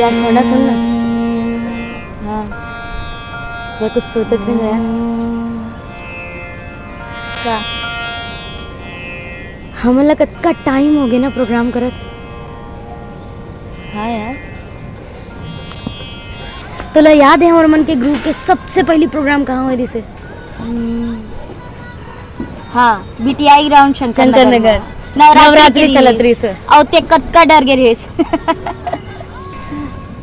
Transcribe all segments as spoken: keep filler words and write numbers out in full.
यार सोना, सुन ना। हाँ। मैं कुछ सोचत रही हूँ यार। का? हमन ला कतका टाइम हो गया ना प्रोग्राम करत। हाँ यार। तोला याद है हमर मन के ग्रुप के सबसे पहली प्रोग्राम कहाँ होए रिहिसे? हाँ, बीटीआई ग्राउंड शंकर नगर। नवरात्रि चलत रहिस। अउ ते कतका डर गे रहिस।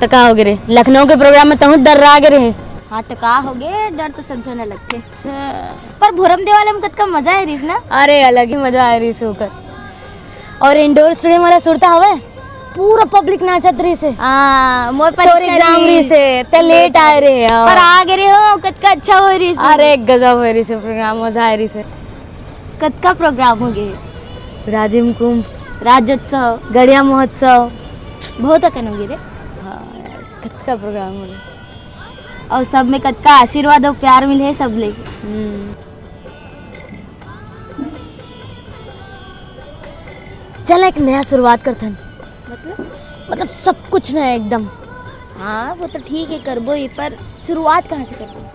त का हो गे रे, लखनऊ के प्रोग्राम में तहूँ डर्रा गे रहे। हाँ, त का हो गे, डर तो सब झन लगथे। अच्छा। पर भोरम दे वाले में कतका मजा आए रहिस ना। अरे, अलग ही मजा आए रहिस ओकर। और इंडोर स्टेडियम वाला सुरता हवे, पूरा पब्लिक नाचत रहिसे। हाँ, मोर तोर परीक्षा एग्जाम रहिस। रहिसे, ते लेट आए रहे हो। पर आ गे रहे हो, कतका अच्छा हो रहिस। अरे, गजब हो रहिसे प्रोग्राम, मजा आए रहिसे। कतका प्रोग्राम हो गे? राजिम कुंभ, राज्योत्सव, गड़िया महोत्सव। बहुत अकन हो गे रे। हाँ यार, कतका प्रोग्राम हो गे। और सब में कतका आशीर्वाद और प्यार मिले सब ले। हम्म। चल, एक नया शुरुआत करथन। मतलब? मतलब, सब कुछ नया एकदम। हाँ, वो तो ठीक है, करबो ही, पर शुरुआत कहाँ से करबो?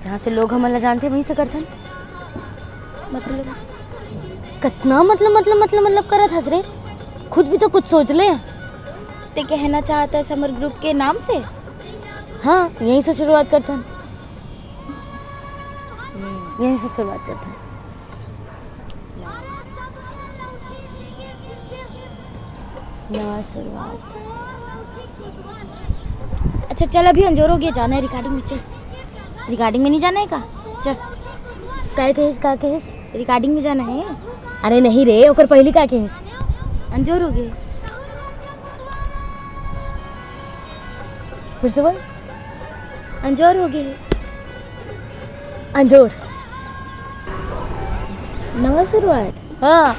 जहाँ से लोग हमन ला जानथे, वहीं से करथन। मतलब? कतना मतलब, मतलब, मतलब, मतलब करत हस रे? खुद भी तो कुछ सोच ले। ते कहना चाहत हस हमर ग्रुप के नाम से? हाँ, यहीं से शुरुआत करथन। हम्म। यहीं से शुरुआत करथन। नवा शुरुआत। अच्छा, चल, अभी अंजोर हो गया, जाना है रिकॉर्डिंग में, चल। रिकॉर्डिंग में नहीं जाना है का? चल। काय कहिस, का कहिस? रिकॉर्डिंग में जाना है। अरे नहीं रे, ओकर पहली का कहिस? अंजोर हो गया। फिर से बोल। अंजोर हो गया। अंजोर। नवा शुरुआत। हाँ।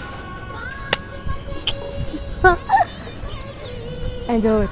अंजोर।